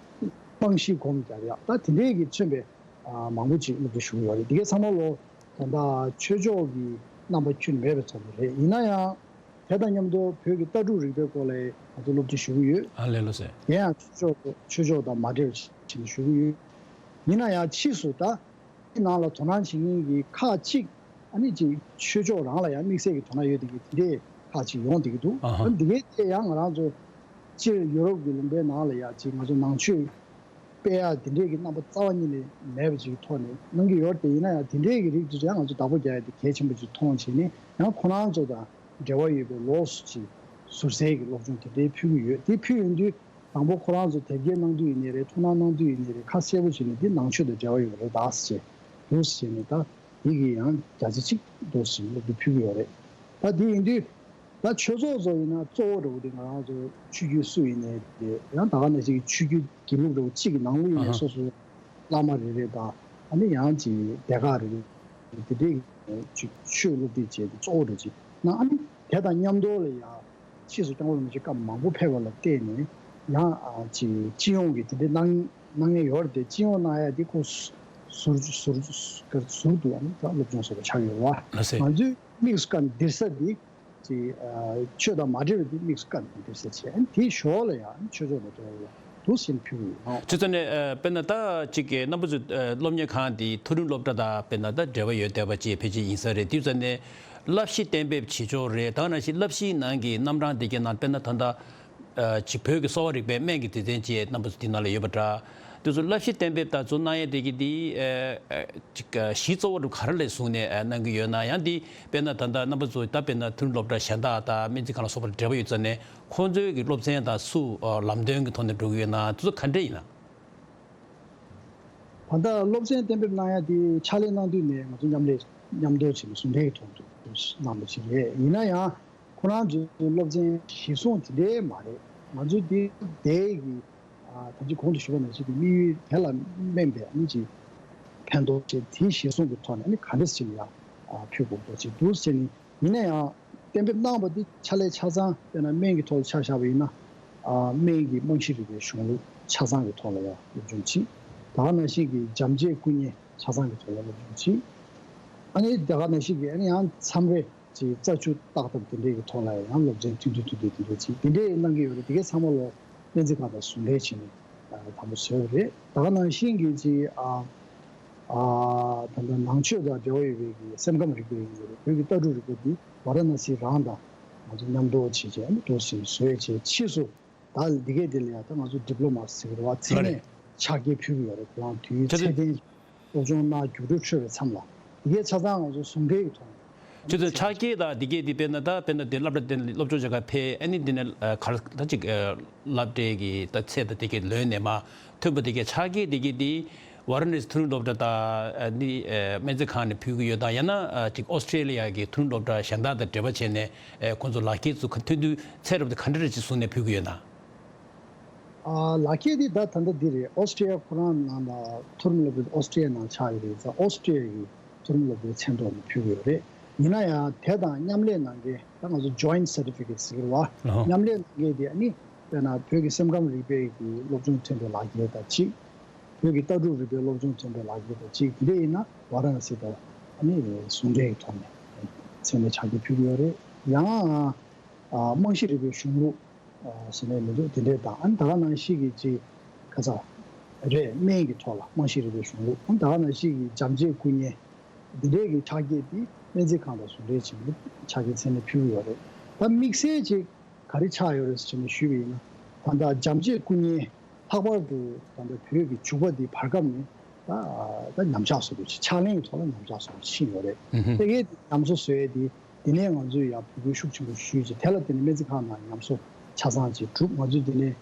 སྤང་བཞི་སྒོམ་རྒྱབ་ཡ། ད་དེ་འདྲའི་གི་མཚོན་པའི་ཨ་མང་པོ་ཅིག་སློབ་ཁྲིད་ཞུ་གི་ཡོད་རེད། དེ་གའི་ཚང་མ་ལོ་ད་ལྟ་ཆོས་ཕྱོགས་ཀྱི་རྣམ་པ་ཁྱོན་མེད་པའི་ཚོགས་པ་རེད། ཡིན་ན་ཡང་དེ་དང་མཉམ་དུ་བོད་ཀྱི་ལྟ་གྲུབ་རིག་པའི་སྐོར་ལ་ང་ཚོ་སློབ་ཁྲིད་ཞུ་གི་ཡོད། ཨ་ལས་ལགས་སོ། དེ་ཡང་ཆོས་ཕྱོགས་ཆོས་ཕྱོགས་དང་མ་འབྲེལ་བ་ཞིག་ཞུ་གི་ཡོད། ཡིན་ན་ཡང་ཕྱིས་སུ་ད། དེའི་ནང་ལ་དོ་སྣང་བྱེད་མཁན་གྱི་ཁག་ཅིག་ཨ་ནི་ཅིག་ཆོས་ཕྱོགས་རང་ལ་ཡང་དམིགས་བསལ་གྱི་དོ་སྣང་ཡོད་དེ་གི་དེ་འདྲའི་ཁག་ཅིག་ཡོང་བསྡད་ཀྱི་འདུག་ཨ་ཧ། ཨ་ནི་འདི་གའི་དེ་ཡང་ང་རང་ཚོ་སྤྱིར་ཡུ་རོབ་ཀྱི་ལུང་པའི་ནང་ལ་ཡང་ཅིག་ང་ཚོ་ནང་ཆོས་ སྤེལ་ཡག་དེ་འདྲས་ཀྱི་རྣམ་པ་རྩ་བ་ཉིད་ནས་མེད་པ་ཅིག་གི་ཐོག་ནས་གནང་གི་ཡོད་རེད་དེ། ཡིན་ན་ཡང་དེ་འདྲས་ཀྱི་རིགས་དེ་ཚོ་ཡང་ང་ཚོ་བདག་པོ་རྒྱག་ཡག་དེ་གལ་ཆེན་པོ་ཅིག་མཐོང་བྱས་ནས། ཡང་ཁོ་རང་ཚོ་དང་འབྲེལ་བ་ཡོད་པའི་ལོགས་སུ་ཅིག་ཟུར་གསལ་གྱི་སློབ་སྦྱོང་དེ་འདྲའི་ཕུལ་གྱི་ཡོད། དེ་ཕུལ་ཡོང་དུས་དང་པོ་ཁོ་རང་ཚོ་དེབ་སྐྱེལ་གནང་དུས་ཡིན་ནའི་རེད། ཐུགས་སྣང་གནང་དུས་ཡིན་ནའི་རེད། ཁ་གསལ་པོ་བྱས་ནས་འདི་ནང་ཆོས་དང་འབྲེལ་བ་ཡོད་པ་རེད་ད་ཟེར་བྱས། འདུག་ཟེར་ནས་ད་འདི་གི་ཡང་བརྒྱ་ཆ་གཅིག་འདུག་ཟེར་སློབ་དེབ་ཕུལ་གྱི་ཡོད་རེད། ད་འདི་ཡིན་དུས་ད་ཆོས་ཚོགས་ཚོ་ཡིན་ན་གཙོ་བོ་འདྲ་བོ་དེ་ང་རང་ཚོ་ཆོས་བརྒྱུད་སུ་ཡིན་ནའི་རེད། ཡང་ད་ག་ནང་བཞིན་གྱི་ཆོས་བརྒྱུད་དགེ་ལུགས་འདྲ་བོ་གཅིག་གི་ནང་ལོགས་ཡིན་ནའི་སོ་སོའི་བླ་མ་རེ་རེ་དང་ཨ་ནི་ཡང་ཅིག་སྡེ་ཁག་རེ་རེ་དེ་འདྲའི་ཆོས་སློབ་དེབ་བྱས་ཏེ་གཙོ་བོ་འདྲ་ཅིག་ན། ཨ་ནི་དེ་དང་མཉམ་དུ་ལ་ཡང་ཕྱིས་སུ་སྐྱབས་མགོན་རིན་པོ་ཆེ་སྐབས་མང་པོ་ཕེབས་པ་ལ་བརྟེན་ནས་ཡང་ཨ་ཅིག་སྤྱི་ཡོངས་ཀྱི་དེ་འདྲའི་གནང་གནང་མཁན་ཡོད་རེད་དེ། སྤྱི་ཡོངས་གནང་ཡ་དེ་ཁོ་ཟུར་ཟུར་ཟུར་དུ་ཨ་ནི་ད་སློབ་སྦྱོང་བཟོ་བ་ཆགས་ཡོད་པ། ལགས་སེ། ང་ཚོས་དམིགས་སུ་བཀར་འདིར་ས་འདི་ཅིག་ཨ་ཆོས་དང་མ་འབྲེལ་བའི་དེ་དམིགས་སུ་བཀར་འདིར་ས་བྱས། ཨ་ནི་དེའི་ཞོར་ལ་ཡང་ཆོས་ཕྱོགས་དང་འབྲེལ་བ་ཡོད་འདུག་ཟེར་ཕུལ་གྱི་ཡོད། ཁྱེད་ཚོ་ནས་ཨ་དཔེར་ན་ད་ཅིག་གི་རྣམ་པ་ཚོ་ཨ་སློབ་གཉེར་ཁང་འདི་མཐོ་རིམ་སློབ་གྲྭ་དང་དཔེར་ན་ད་འབྲེལ་བ་ཡོད་བསྡད་པ་ཅིག་ཕལ་ཆེར་ཡིན་ས་རེད། དེ་ཚོ་ནས་བསླབ་གཞི་གཏན་འབེབས་བྱེད་ཕྱོགས་རེད། ད་ནང་བཞིན་བསླབ་གཞིའི་ནང་གི་རྣམ་གྲངས་དེ་གའི་ནང་དཔེར་ན་ད་ལྟ་ཨ་ཅིག་བོད་ཀྱི་གསོ་བ་རིག་པའི་སྨན་གྱི་སྡེ་ཚན་བཅས་རྣམ་པ་ཚོ་དེ་ནང་ལ་ཡོད་པ་འདྲ། དེ་ཚོ་བསླབ་གཞི་གཏན་འབེབས་དང་ཚོ་གནང་ཡས་དེ་གི་དེ་ཨ་ཨ་ཅིག་གཞི་གཙོ་བོ་འདྲ་ག་རེ་ལ་བཟུང་ནས་ཨ་གནང་གི་ཡོད་ན། ཡང་དེ་དཔེར་ན་ད་ལྟ་རྣམ་པ་ཚོ་ད་དཔེར་ན་མཐོ་རིམ་སློབ་གྲྭ་གཞན་དག་དང་སྨན་རྩིས་ཁང་ལ་སོགས་པར་འབྲེལ་བ་ཡོད་ཙང་ནས་ཁོང་ཚོའི་གི་སློབ་ཚན་དང་སུ་ཨ་ལམ་སྟོན་གྱི་ཐོག་ནས་འགྲོ་གི་ཡོད་ན། དེ་ཚོ་ག་འདྲ་ཡིན་ན། ད་ལྟ་སློབ་ཚན་གཏན་འབེབས་གནང་ཡ་དེ་ཕྱག་ལས་གནང་དུས་ནས་ང་ཚོ་མཉམ་ལས་མཉམ་དུ་བྱས་ནས་ཟུང་འབྲེལ་གྱི་ཐོག་ཏུ་གནང་བ་ཞིག་རེད། ཡིན་ན་ཡང་ཁོ་རང་ཚོའི་སློབ་ཚན་གཞིར་བཟུང་དེ་འདྲའི་མ་རེད། ང་ཚོའི་དེ་དེའི་གི་ཨ་ད་ཅི་གོང་དུ་ཞུས་པ་ནང་བཞིན་གྱི་དམིགས་ཡུལ་དེ་ལ་སྨན་པའི་ཨ་ནི་ཅིག་ཕན་ཐོགས་བྱས། དེའི་གཞིར་བཟུང་གི་ཐོག་ནས་ཨ་ནི་ག་འདྲ་ཞིག་ལ་ཡ་ཨ་ཕུལ་དགོས་འདུག་ཅིག་འདུག་ཟེར་ནས། ཡིན་ན་ཡང་གཏན་འབེབས་གནང་བ་འདི་ཕྱག་ལས་ཆ་ཚང་དཔེར་ན་སྨན་གྱི་ཐོག་ལ་ཆ་བཞག་པ་ཡིན་ན། ཨ་སྨན་གྱི་རྨང་གཞི་རིག་པའི་གཞུང་ལུགས་ཆ་ཚང་གི་ཐོག་ལ་ཡང་སློབ་སྦྱོང་བྱེད། ད་ག་ནང་བཞིན་གྱི་འཇམ་བྱེད་སྐུ་བརྙན་ཆ་ཚང་གི་ཐོག་ལ་སློབ་སྦྱོང་བྱེད། ཨ་ནི་ད་ག་ནང་བཞིན་གྱི་ཨ་ནི་ཡང་མཚམས་རེ་ཅིག་རྩ་ཆུ་བརྟག་ཐབས་དེ་འདྲའི་གི་ཐོག་ལ་ཡང་སློབ་ཚན་ཐུང་ཐུང་ཐུང་ཐུང་དེ་འདྲའི་ཅིག་དེ་འདྲའི་གནང་གི་ཡོད་རེད། དེ་གའི་ཚང་མ་ལོ་སྨན་རྩིས་ཁང་དང་ཟུང་འབྲེལ་བྱས་ནས་དང་པོ་བཟོས་པ་རེད། ད་ག་ནང་བཞིན་གྱི་ཅིག་ཨ་ཨ་ད་ལྟ་ནང་ཆོས་དང་འབྲེལ་བ་ཡོད་པའི་གི་སེམས་ཁམས་རིག་པའི་ཡིན་ནའི་རེད། བོད་ཀྱི་ལྟ་གྲུབ་རིག་པ་འདི་ཝཱ་ར་ཎ་སི་རང་དང་ང་ཚོ་མཉམ་དུ་བྱས་བྱས་ཨ་ནི་འགྲོ་བཞིན་བཟོས་བྱས། ཕྱིས་སུ་ད་འདི་གའི་དེ་ལ་ཡང་ད་ང་ཚོ་ཌི་པི་ལོ་མ་ཟེར་གི་རེད་བ། མཚན་ལགས་རེད། གནས་ཕྱག་འཁྱེར་ཕུལ་གྱི་ཡོད་རེད། ཁོ་རང་དུས་ཚད་ལྡན་སློབ་སྦྱོང་གནང་རྒྱུགས་སྤྲོད་འཕྲོད་པའི་མཚམས་ལ་འདི་གའི་ཆ་ཚང་ང་ཚོ་ཟུང་འབྲེལ་གྱི་ཐོག་ནས། ཁྱེད་ཚོས་ཕྱག་འཁྱེར་དང་འདི་གའི་དེ་དཔེར་ན་ད་དཔེར་ན་དེ་སློབ་གྲྭ་དེ་སློབ་སྦྱོང་བྱེད་གར་ཕེབས། ཨ་ནི་འདི་ནས་ཨ་ག་རེ་ད་ཅིག་ཨ་སློབ་གྲྭའི་གི་ད་ཚད་དང་དེ་གའི་ལོན་ནས་མར་ཐོན་པ་དེ་གའི་ཕྱག་འཁྱེར་དེ་གའི་དེ་ཝཱ་ར་ཎ་སི་མཐོ་རིམ་སློབ་གྲྭ་དང་ཨ་ནི་ཨ་སྨན་རྩིས་ཁང་ནས་ཕུལ་གྱི་ཡོད་དམ། ཡང་ན་ཨ་ཅིག་ཨོ་སི་ཁྲེ་ལི་ཡ་གི་མཐོ་རིམ་སློབ་གྲྭ་གཞན་དག་དང་འབྲེལ་བ་བྱས་ནས་ཨ་ཁོང་ཚོ་ལག་འཁྱེར་ཚོ་ཐོན་དུས་ཚད་རབ་དེ་ག་འདྲ་རེ་ཅིག་བཟུང་ནས་ཕུལ་གྱི་ཡོད་ན། ཨ་ལག་འཁྱེར་འདི་ད་ད་ལྟ་འདི་རེད། ཨོ་སི་ཁྲེ་ལི་ཡ་ཁོ་རང་ནང་ལ་མཐོ་རིམ་སློབ་གྲྭ་ཨོ་སི་ཁྲེ་ལི་ཡ་ནང་ཆགས་ཡོད་རེད་ཙང་། ཨོ་སི་ཁྲེ་ལི་ཡ་གི་མཐོ་རིམ་སློབ་གྲྭའི་མཚན་ཐོག་ནས་ཕུལ་གྱི་ཡོད་རེད། ཡིན་ན་ཡང་དེ་དང་མཉམ་ལས་གནང་མཁན་ད་ང་ཚོ་ཇོ་ཡིན་ཊི་སར་ཊི་ཕི་ཀེ་ཊི་ཟེར་གྱི་རེད་བ། ཨ་ཧ། མཉམ་ལས་གནང་མཁན་དེ་ཨ་ནི་དཔེར་ན་བོད་ཀྱི་སེམས་ཁམས་རིག་པའི་གི་སློབ་སྦྱོང་ཐོན་པའི་ལག་འཁྱེར་དང་གཅིག་བོད་ཀྱི་ལྟ་གྲུབ་རིག་པའི་སློབ་སྦྱོང་ཐོན་པའི་ལག་འཁྱེར་དང་གཅིག་དེ་འདྲ་ཡིན་ན་ཝཱ་ར་ཎ་སི་དང་ཨ་ནི་ཟུང་འབྲེལ་གྱི་ཐོག་ནས་མཚན་གནས་ཕྱག་འཁྱེར་ཕུལ་གྱི་ཡོད་རེད། ཡང་ཨ་རྨང་གཞི་རིག་པའི་གཞུང་ལུགས་ཟེར་ནས་མི་འདུག་དེ་འདྲས་དང་། ཨ་ནི་ད་ག་ནང་བཞིན་གྱི་ཅིག་ཁ་ཚ་རེད། སྨན་གྱི་ཐོག་ལ་རྨང་གཞི་རིག་པའི་གཞུང་ལུགས། ཨ་ནི་ད་ག་ནང་བཞིན་གྱི་འཇམ་བྱེད་སྐུ་བརྙན་འདི་འདྲས་ཀྱི་ཕྱག་འཁྱེར་འདི་སྨན་རྩིས་ཁང་དང་ཟུང་འབྲེལ་བྱས་ནས་ཕྱག་འཁྱེར་མཚན་གནས་ཕུལ་གྱི་ཡོད་རེད། ད་དམིགས་བསལ་ཅིག་ག་རེ་ཆགས་ཡོད་རེད་ཟེར་ནས་ཞུས་པ་ཡིན་ན། ད་ལྟ་འཇམ་བྱེད་སྐུ་བརྙན་ལྷག་པར་དུ་ད་ལྟ་བོད་ཀྱི་བྱུག་པ་འདི་བར་སྐབས་ནས་ད་ད་ཉམས་ཆག་བཟོ་འདྲ་ཅིག་ཕྱག་ལེན་གྱི་ཐོག་ལ་ཉམས་ཆག་བཟོ་འདྲ་ཅིག་ཕྱིན་ཡོད་རེད། ཨུ་ཧུ། དེ་གའི་ཉམས་གསོ་བཟོ་ཡས་དེ་འདི་ནས་ང་ཚོས་ཡར་འབོད་སྐུལ་ཤུགས་ཆེན་པོ་ཞུས་བྱས། དེ་ལ་བརྟེན་ནས་སྨན་རྩིས་ཁང་ནང་ཉམས་གསོ་ཆ་ཚང་ཅིག་གྲུབ། ང་ཚོས་འདི་ནས་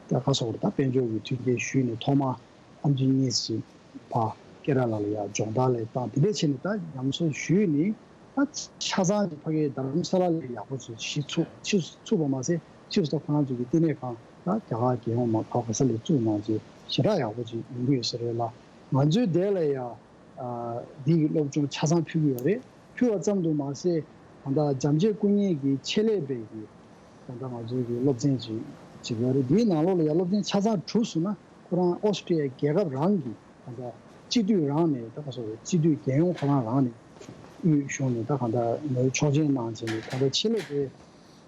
ད་ག་སོགས་རེད། ད་དཔལ་འབྱོར་གྱི་མཐུན་རྐྱེན་ཞུས་ནས་ཐོག་མར་ཨམ་ཆི་གཉིས་ཤིག་ཕར་ཀེ་ར་ལ་ལ་ཡར་སྦྱོང་བརྡར་ལ་བཏང་། དེ་འདྲས་བྱས་ནས་ད་ཉམས་གསོ་ཞུས་ནས་ད་ཆ་ཚང་གི་ཕ་གིའི་རྡ་རམ་ས་ལ་ལ་ཡག་པོ་ཚོ་གཞི་ཚུགས། ཕྱིས་སུ་ཚུགས་པ་མ་ཟད་ཕྱིས་སུ་ད་ཁོ་རང་ཚོ་གི་བསྟི་གནས་ཁང་ད་རྒྱ་གར་རྒྱལ་ཡོངས་མ་ག་ག་ས་ལ་བཙུགས་གནང་རྗེས་ཞེ་དྲག་ཡག་པོ་ཅིག་ཡོང་གི་ཡོད་ས་རེད་ལ། ང་ཚོའི་དེ་ལ་ཡ་ཨ་འདི་གི་སློབ་སྦྱོང་ཆ་ཚང་ཕུལ་གྱི་ཡོད་རེད། ཕུལ་བ་ཙམ་དུ་མ་ཟད་ད་ལྟ་འཇམ་བྱེད་སྐུ་བརྙན་གྱི་ཆེད་ལས་པའི་གི་ད་ལྟ་ང་ཚོའི་གི་སློབ་ཚན་ཅིག་ཅིག་ཡོད་རེད། འདིའི་ནང་ལོགས་ལ་ཡ་སློབ་ཚན་ཆ་ཚང་གྲུབ་སོང་ན་ཁོ་རང་ཨོ་སི་ཀྲི་ཡ་རྒྱལ་ཁབ་རང་གི་ད་ལྟ་སྤྱི་འཐུས་རང་ནས་ད་ག་སོ་རེད། སྤྱི་འཐུས་རྒྱལ་ཡོངས་ཁོ་རང་རང་ནས་དབུས་གཞུང་ནས་ད་ག་ད་ངོས་ཆོག་མཆན་གནང་བྱས་ནས་ད་ལྟ་ཆེད་ལས་པའི་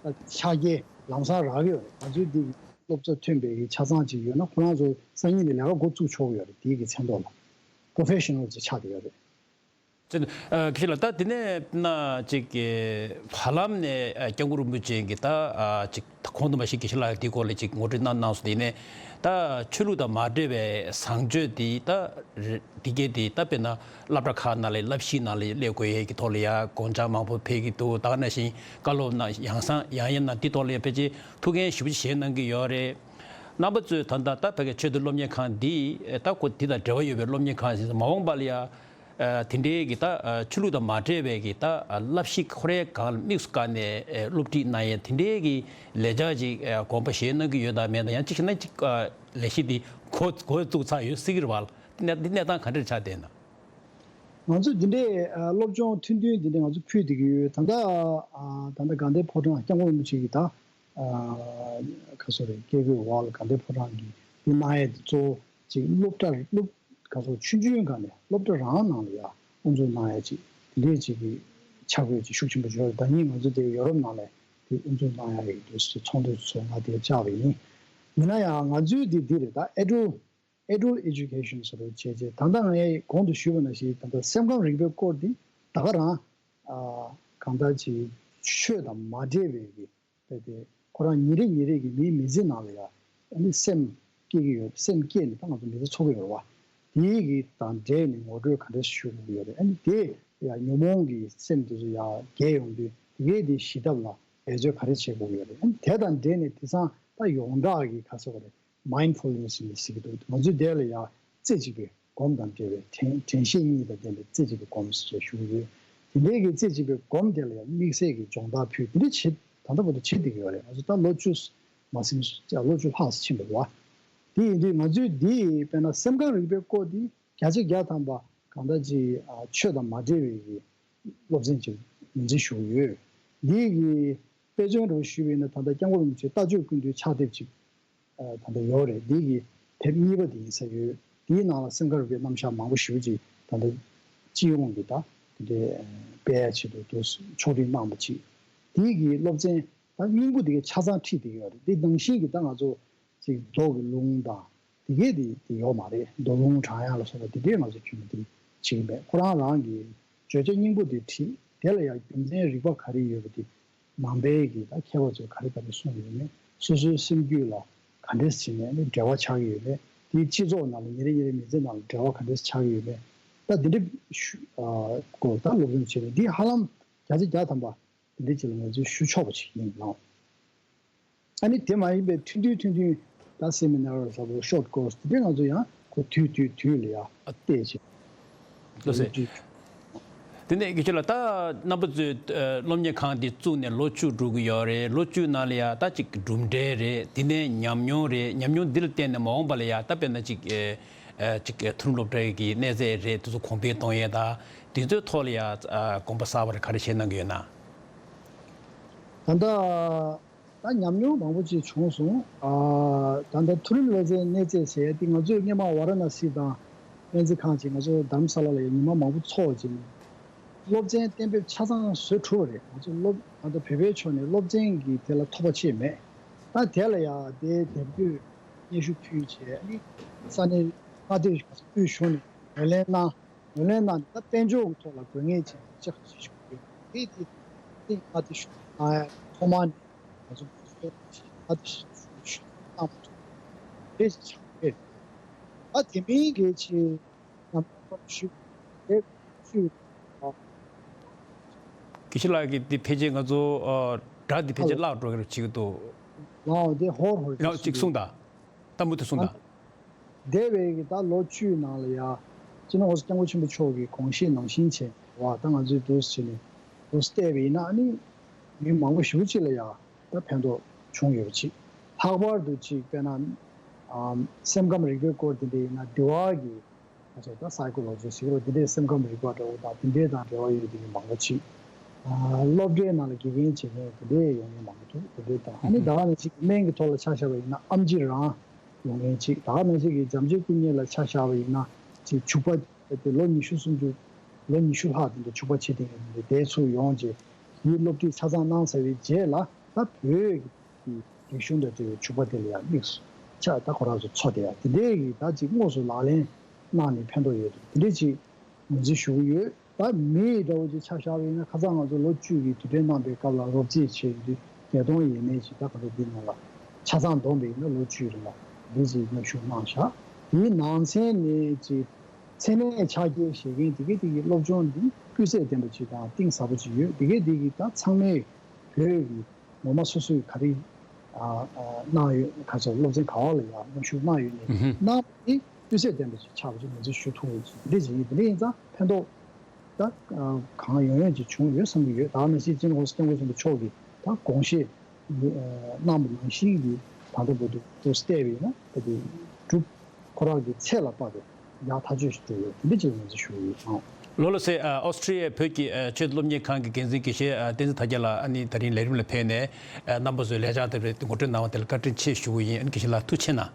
ཕྱག་འཁྱེར་ལམ་སང་རག་གི་ཡོད་རེད། ང་ཚོའི་འདི་གི་སློབ་གསོ་ཐོན་པའི་གི་ཆ་ཚང་ཅིག་ཡོད་ན་ཁོ་རང་ཚོ་སང་ཉིན་ནས་ལས་ཀ་འགོ་བཙུགས་ཆོག་གི་ཡོད་རེད། དེའི་གི་མཚན་ཐོག་ལ་པོ་རོ་ཕེ་ཤ་ནལ་ཅིག་ཆགས་བསྡད་ཡོད་རེད། ཅེས། ཨ། དགེ་བཤེས་ལགས། ད་དེ་ནས་ན་ཅིག་གི་བར་ལམ་ནས་ཨ་སྐྱབས་མགོན་རིན་པོ་ཆེ་གིས་ད་ཨ་ཅིག་ད་གོང་དུ་མ་གཞི་དགེ་བཤེས་ལགས་འདིའི་སྐོར་ལ་ཅིག་ངོ་སྤྲོད་གནང་གནང་སོང་། དེ་ནས་ད་ཆོས་ལུགས་དང་མ་འབྲེལ་བའི་བཟང་སྤྱོད་དེ་ད་རེ་འདི་གས་དེ་ད་དཔེར་ན་སློབ་གྲྭ་ཁག་ནང་ལ་བསླབ་གཞིའི་ནང་ལ་སླེབས་དགོས་ཡས་ཀྱི་ཐོག་ལ་ཡ་དགོངས་འཆར་མང་པོ་ཕེབས་ཀྱི་འདུག་ད་ག་ནང་བཞིན་བཀའ་སློབ་ནང་ཡང་སང་ཡང་ཡང་ནང་འདི་ཐོག་ལ་ཡ་ཕལ་ཆེར་ཐུགས་འགན་ཞེ་པོ་ཅིག་བཞེས་གནང་གི་ཡོད་རེད། རྣམ་པ་ཚོས་ད་ལྟ་ད་ཕ་གི་ཆོས་དང་སློབ་གཉེར་ཁང་འདི་ད་ཁོ་འདི་དང་འབྲེལ་བ་ཡོད་པའི་སློབ་གཉེར་ཁང་ཞིག་མ་འོངས་པ་ལ་ཡ། ཨ། དེ་འདྲའི་གི་ད་ཨ་ཆོས་ལུགས་དང་མ་འབྲེལ་བའི་གི་ད་ཨ་བསླབ་གཞི་ཁོ་རའི་སྒང་ལ་དམིགས་སུ་བཀར་ནས་ཨ་སློབ་ཁྲིད་གནང་ཡས་དེ་འདྲའི་གི་ལས་འཆར་ཅིག་ཨ་དགོངས་པ་བཞེས་གནང་གི་ཡོད་དམ་མེད་དམ། ཡང་གཅིག་བྱས་ན་གཅིག་ཨ་ལས་གཞི་འདི་འགོ་འགོ་བཙུགས་ཚར་ཡོད་སྲིད་ཀྱི་རེད་བ། འདི་གནས་འདི་གནས་སྟངས་ག་འདྲ་ཆགས་བསྡད་ན། ང་ཚོས་འདི་འདྲའི་ཨ་སློབ་སྦྱོང་ཐུང་ཐུང་འདི་འདྲ་ང་ཚོ་ཕུལ་བསྡད་ཀྱི་ཡོད། ད་ལྟ་ཨ་ད་ལྟ་དགའ་ལྡན་ཕོ་བྲང་སྐྱབས་མགོན་རིན་པོ་ཆེ་གིས་ད་ཨ་ག་སོ་རེད། སྐྱེ་དགུའི་འོག་ལ་དགའ་ལྡན་ཕོ་བྲང་གིས་འདི་གནང་ཡས་འདི་གཙོ་བོ་ཅིག་སློབ་གྲྭ་སློབ་ག་ཚོད་ཆུང་ཆུང་སྒང་ནས་སློབ་གྲྭ་རང་ནང་ལ་ཡ་དབུ་འཛུགས་གནང་ཡ་ཅིག་དེ་འདྲས་ཅིག་གི་འཆར་འགོད་ཅིག་ཤུགས་ཆེན་པོ་ཡོད་རེད། ད་ཉིན་ང་ཚོ་དེ་ཡོ་རོབ་ནང་ལ་དེ་དབུ་འཛུགས་གནང་ཡ་ཡོད་དུས་ཚོགས་འདུ་ཚོ་ང་དེ་བཅར་བ་ཡིན། ཡིན་ན་ཡང་ང་ཚོའི་དེ་འདི་རེད། ད་adult adult education ཟེར་བ་བྱས་རྗེས་ད་ལྟ་ངས་གོང་དུ་ཞུས་པ་ནང་བཞིན་ད་ལྟ་སེམས་ཁམས་རིག་པའི་སྐོར་འདི་ད་ག་རང་ཨ་གང་ལྟར་ཅིག་ཆོས་དང་མ་འབྲེལ་བའི་གི་དེ་དེ་ཁོ་རང་ཉིན་རེ་ཉིན་རེ་གི་མིའི་མི་ཚེ་ནང་ལ་ཡ་ཨ་ནི་སེམས་སྐྱེ་གི་ཡོད། སེམས་སྐྱེས་ནས་ད་ང་ཚོ་མི་ཚེ་འཚོ་གི་ཡོད་རེད་བ། དེའི་གི་དང་འབྲེལ་ནས་ངོ་སྤྲོད་ག་འདྲས་ཞུ་དགོས་ཀྱི་ཡོད་རེད། ཨ་ནི་དེ་ཡ་ཉོན་མོངས་ཀྱི་སེམས་དེ་ཚོ་ཡ་རྒྱས་ཡོང་དུས་དེ་གའི་དེ་ཞི་ཐབས་ལ་འབད་རྩོལ་ག་རེ་བྱེད་དགོས་ཀྱི་ཡོད་རེད། ཨ་ནི་དེ་དང་འབྲེལ་ནས་དེང་སང་ད་ཡོངས་གྲགས་ཀྱི་ག་ཟེར་དགོས་རེད། mindfulness ཟེར་ནས་ཟེར་གྱི་འདུག་ང་ཚོའི་དེ་ལ་ཡ་རྩེ་གཅིག་པའི་སྒོམ་དང་འབྲེལ་བའི་དྲན་དྲན་ཤེས་གཉིས་དང་ལྡན་པའི་རྩེ་གཅིག་པའི་སྒོམ་ཞེས་ཞུ་གི་ཡོད། དེ་འདྲའི་གི་རྩེ་གཅིག་པའི་སྒོམ་དེ་ལ་ཡང་དམིགས་བསལ་གྱི་སྦྱོང་བརྡར་ཕུལ་དེ་འདྲ་བྱེད་ད་ལྟ་བར་དུ་བྱེད་བསྡད་ཀྱི་ཡོད་རེད། ང་ཚོ་ད་ལོ་བཅུ་མ་ཟིན་ལོ་བཅུ་ལྷག་ཙམ་ཕྱིན་པ་རེད་བ། དེ་ཡིན་དུས་ང་ཚོས་འདི་དཔེར་ན་སེམས་ཁམས་རིག་པའི་སྐོར་འདི་བརྒྱ་ཆ་བརྒྱ་ཐམ་པ་གང་ལྟར་ཅིག་ཨ་ཆོས་དང་མ་འབྲེལ་བའི་གི་སློབ་ཚན་ཅིག་ངོས་འཛིན་ཞུ་གི་ཡོད། འདི་གི་དཔེ་མཚོན་རུ་ཞུས་པ་ཡིན་ན་ད་ལྟ་སྐྱབས་མགོན་རིན་པོ་ཆེའི་ལྟ་སྤྱོད་ཀུན་བཏུས་ཕྱག་དེབ་ཅིག་ཨ་ད་ལྟ་ཡོད་རེད། འདི་གི་དེབ་གཉིས་པ་དེ་ཡིན་ས་ཡོད། དེའི་ནང་ལ་སེམས་ཁམས་རིག་པའི་རྣམ་གཞག་མང་པོ་ཞེ་པོ་ཅིག་ད་ལྟ་སྤྱི་ཡོངས་ཀྱི་ད་དེ་འདྲའི་སྤེལ་ཡ་ཆེད་དུ་དུ་ཕྱོགས་སྒྲིག་གནང་པ་ཅིག་དེའི་གི་སློབ་ཚན་ད་སྙིང་པོ་དེ་གའི་ཆ་ཚང་ཁྲིད་བསྡད་ཀྱི་ཡོད་རེད། དེ་ནང་བཞིན་གྱི་ད་ང་ཚོ་ཅིག་མདོ་གི་ལུང་དང་དེ་གས་དེ་དེ་ཡོད་མ་རེད། མདོ་ལུང་འགྲངས་ཡང་ལ་སོགས་པ་དེ་འདྲས་ང་ཚོ་རྒྱུན་མི་དེ་བྱེད་ཀྱི་མེད། ཁོ་རང་རང་གི་བརྗོད་བྱ་སྙིང་པོ་དེ་ཁྲིད་དེ་ལ་ཡང་རྒྱུ་མཚན་རིགས་པ་ག་རེ་ཡོད་པ་དེ་ནང་པའི་གི་ད་མཁས་པ་ཚོས་ག་རེ་ག་རེ་གསུངས་ཡོད་མེད། སོ་སོའི་སེམས་རྒྱུད་ལ་ག་འདྲས་བྱས་ནས་ནི་འབྲེལ་བ་ཆགས་ཀྱི་ཡོད་མེད། དེའི་སྤྱི་ཚོགས་ནང་ལ་ཉིན་རེ་ཉིན་རེ་མི་ཚེ་ནང་ལ་འབྲེལ་བ་ག་འདྲས་ཆགས་ཀྱི་ཡོད་མེད། ད་འདི་འདྲ་ཞུ་ཨ་སྐོར་ད་སློབ་སྦྱོང་བྱས་ནས་འདི་ཧ་ལམ་བརྒྱ་ཆ་བརྒྱ་ཐམ་པ་འདི་འདྲ་ཅིག་ལ་ང་ཚོས་ཞུ་ཆོག་པ་ཞིག་ཡིན་ནོ། ཨ་ནི་དེ་མ་ཡིན་པའི་ཐུང་ཐུང་ཐུང་ཐུང་ད་སེ་མི་ནར་ལ་ཟེར་བ་ཤོར་ཀོར་སི་དེ་འདྲ་ང་ཚོ་ཡང་ཁོ་དུས་དུས་དུས་ལ་ཡང་བལྟས་བྱས། ལགས་སེ། དེ་ནས་དགེ་བཤེས་ལགས་ད་རྣམ་པ་ཚོས་ཨ་སློབ་གཉེར་ཁང་འདི་བཙུགས་ནས་ལོ་བཅུ་འགྲོ་གི་ཡོད་རེད། ལོ་བཅུ་ནང་ལ་ཡ་ད་ཅིག་གྲུབ་འབྲས་རེད། དེ་ནས་ཉམས་མྱོང་རེད། ཉམས་མྱོང་འདི་ལ་བརྟེན་ནས་མ་འོངས་པ་ལ་ཡ་ད་དཔེར་ན་ཅིག་ཨ་ཨ་ཅིག་མཐོ་རིམ་སློབ་གྲྭའི་གི་གནས་ཚད་རེད། དེ་ཚོ་གོང་འཕེལ་གཏོང་ཡས་དང་དེ་ཚོའི་ཐོག་ལ་ཡ་ཨ་དགོངས་པ་གསར་པ་རེ་ག་རེ་བཞེས་གནང་གི་ཡོད་ན། ད་ལྟ། ད་ཉམས་མྱོང་མང་པོ་ཅིག་བྱུང་སོང་། ཨ་ད་ལྟ་མཐོ་རིམ་སློབ་ཚན་གནས་ཚད་ཟེར་ཡ་དེ་ང་ཚོས་སྔོན་མ་ཝཱ་ར་ཎ་སི་དང་སྨན་རྩིས་ཁང་ཅིག་ང་ཚོ་དྷ་རམ་ས་ལ་ལ་ཡ་ཉི་མ་མང་པོ་འཚོགས་བྱས་ནས་སློབ་ཚན་གཏན་འབེབས་ཆ་ཚང་བཟོས་གྲུབ་པ་རེད། ང་ཚོ་སློབ་ང་ཚོ་བོད་པའི་ཕྱོགས་ནས་སློབ་ཚན་གྱི་དེ་ལ་ཐོབ་པ་ཆེ་མེད། ད་དེ་ལ་ཡ་དེ་དེབ་འགོད་སྙན་ཞུ་ཕུལ་བྱས་ནི་ས་གནས་མངའ་སྡེ་དབུས་གཞུང་ནས་ངོས་ལེན་གནང་། ངོས་ལེན་གནང་ནས་ད་དཔལ་འབྱོར་གྱི་ཐོག་ལ་དགོས་ངེས་ཅན་གྱི་ལྕགས་ཀྱི་ཞུ་གི་ཡོད། དེ་དེ་དེ་ང་དེ་ཞུ་གནང་ཡ་ཐོག་མ་ནས་ང་ཚོ་ང་དེ་ཞུ་གནང་མ་ཐུབ་དེ་ཞིག་ཆགས་ཀྱི་རེད། ད་དེ་མིན་གྱི་ཆེད་ནམ་ཞུ་དེ་ཞུ། དགེ་བཤེས་ལགས་ཀྱིས་དེ་ཕལ་ཆེར་ང་ཚོ་ཨ་སྒྲ་དེ་ཕལ་ཆེར་བརླག་འགྲོ་གི་རེད་བྱེད་ཀྱི་འདུག་ལའོ་དེ་ཧོར་ཧོར་ལའོ་གཅིག་གསུངས་དང་། ད་མུ་མཐུད་གསུངས་དང་། འདས་པའི་གི་ད་ལོ་བཅུའི་ནང་ལ་ཡ། སྤྱི་ནོར་༸གོང་ས་༸སྐྱབས་མགོན་ཆེན་པོ་མཆོག་གི་དགོངས་བཞེད་ནང་བཞིན་བྱས་བ་ད་ང་ཚོས་འདུག་སེ་བྱས་ནས་འདུག་སེ་བལྟས་པ་ཡིན་ན་ཨ་ནི་མི་མང་པོ་ཞེ་པོ་ཅིག་ལ་ཡ་ད་ཕན་ཐོགས་བྱུང་ཡོད་པ་ཅིག་ལྷག་པར་དུ་ཅིག་དཔེར་ན་ཨམ་སེམས་ཁམས་རིག་པའི་སྐོར་དེ་འདྲ་ཡིན་ན་འདི་བ་གི་ང་ཚོ་ད་སའི་ཀོ་ལོ་ཇི་ཟེར་གི་རེད། འདི་འདྲའི་སེམས་ཁམས་རིག་པ་འདྲ་བོ་དང་དེ་འདྲའི་དང་འབྲེལ་བ་ཡོད་དེ་མི་མང་པོ་ཅིག་ཨ་སློབ་གྲྭའི་ནང་ལ་དགེ་རྒན་བྱེད་མཁན་དེ་འདྲའི་ཡོང་མཁན་མང་པོ་འདུག་དེ་འདྲའི་དང་ཨ་ནི་ད་ག་ནང་བཞིན་སྨན་གྱི་ཐོག་ལ་ཆ་བཞག་པ་ཡིན་ན་ཨེམ་ཆི་རང་ཡོང་མཁན་ཅིག་ད་ག་ནང་བཞིན་གྱི་འཇམ་བྱེད་སྐུ་ཉིད་ལ་ཆ་བཞག་པ་ཡིན་ན་ཅིག་ཕྱུག་པ་དེ་ལོ་ཉི་ཤུ་སུམ་ཅུ་ལོ་ཉི་ཤུ་ལྷག་དེ་འདྲ་ཕྱུག་པ་བྱེད་དེ་ངས་དེ་འདྲ་བསྡད་ཚུར་ཡོང་རྗེས་དེའི་སློབ་ཁྲིད་ཆ་ཚང་གནང་ཚར་བའི་རྗེས་ལ་ད་བོད་ཀྱི་རིག་གཞུང་དང་འབྲེལ་བའི་ཕྱུག་པ་དེ་ལ་ཡང་དམིགས་སུ་ཆགས་ད་ཁོ་རང་ཚོ་འཚོ་བསྡད་ཡ་དེ་འདྲའི་གི་ད་ཅིག་དངོས་སུ་ལག་ལེན་གནང་ནས་ཕན་ཐོགས་ཡོད་འདུག་དེ་འདྲའི་ཅིག་ངོས་འཛིན་ཞུ་གི་ཡོད། ད་མི་འདྲ་བོ་ཅིག་ཆ་བཞག་པ་ཡིན་ན། ཁ་སང་ང་ཚོ་ལོ་བཅུ་གི་དུས་དྲན་གནང་པའི་སྐབས་ལ་རོབ་རྩིས་བྱས་ཡོད་དུས། བརྒྱད་སྟོང་ཡས་མས་ཅིག་ད་ག་ཚོད་འདི་ནང་ལ་ཆ་ཚང་བསྡོམས་པ་ཡིན་ན་ལོ་བཅུའི་རིང་ལ་འདི་ཅིག་མཉམ་ཞུགས་གནང་བཞག་དེའི་ནང་ཚན་ནས་ཅིག་མཚན་གནས་ཕྱག་འཁྱེར་བཞེས་མཁན་དེ་གའི་དེ་གི་སློབ་སྦྱོང་འདི་སྤུས་ཚད་ལྡན་པ་ཅིག་དང་གཏིང་ཟབ་པོ་ཅིག་ཡོད། དེ་གའི་དེ་གི་ད་ཚང་མས་བོད་ཀྱི་ངོ་མ་སོ་སོས་ག་རེ་ཨ་ཨ་གནང་ཡོད། ག་ཚོད་སློབ་ཚན་ག་བ་ལ་ཡང་མཉམ་ཞུགས་གནང་ཡོད་ནས། ཨུ་ཧུ། གནང་བ་དེ་སྤུས་ཚད་ལྡན་པ་ཅིག་ཆགས་པ་ཅིག་ང་ཚོས་ཞུ་ཐུབ་ཡོད་ཅིག་འདི་ཅིག་ཡིན། དེ་འདྲ་ཡིན་ཙང་ཕན་ཐོགས་ད་གང་ཡོང་ཡོང་ཅིག་བྱུང་ཡོད་བསམ་གྱི་ཡོད། ད་ནང་བཞིན་སྤྱི་ནོར་༸གོང་ས་༸སྐྱབས་མགོན་ཆེན་པོ་མཆོག་གིས་ད་དགོངས་བཞེས་གནང་བ་ནང་བཞིན་གྱི་ད་ལྟ་བར་དུ་ཏོག་ཙམ་བལྟས་པ་ཡིན་ན་ད་དེ་གྲུབ། ཁོ་རང་གི་ཚད་ལ་དཔག་པའི་ཡག་ཐག་ཆོད་ཞིག་འགྲོ་ཡོད། དེ་འདྲ་ཅིག་ང་ཚོས་ཞུ་གི་ཡོད། ཨང་། ལགས་ལགས་སེ། ཨ་ཨོ་སི་ཀྲི་ཡའི་བོད་ཀྱི་ཨ་ཆོས་སློབ་གཉེར་ཁང་གི་འགན་འཛིན་དགེ་བཤེས་ཨ་བསྟན་འཛིན་དར་རྒྱས་ལགས། ཨ་ནི་ད་རིང་ལས་རིམ་ལ་ཕེབས་ནས་ཨ་རྣམ་པ་ཚོའི་ལས་འཆར་དེ་རེད་ངོ་སྤྲོད་གནང་བ་དེ་ལ་བཀའ་དྲིན་ཆེ་ཞུ་གི་ཡིན། ཨ་ནི་དགེ་བཤེས་ལགས་ཐུགས་རྗེ་གནང་།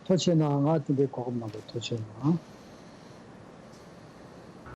ཐུགས་རྗེ་གནང་། ང་དེ་འདྲའི་གོ་སྐབས་གནང་བར་ཐུགས་རྗེ་གནང་།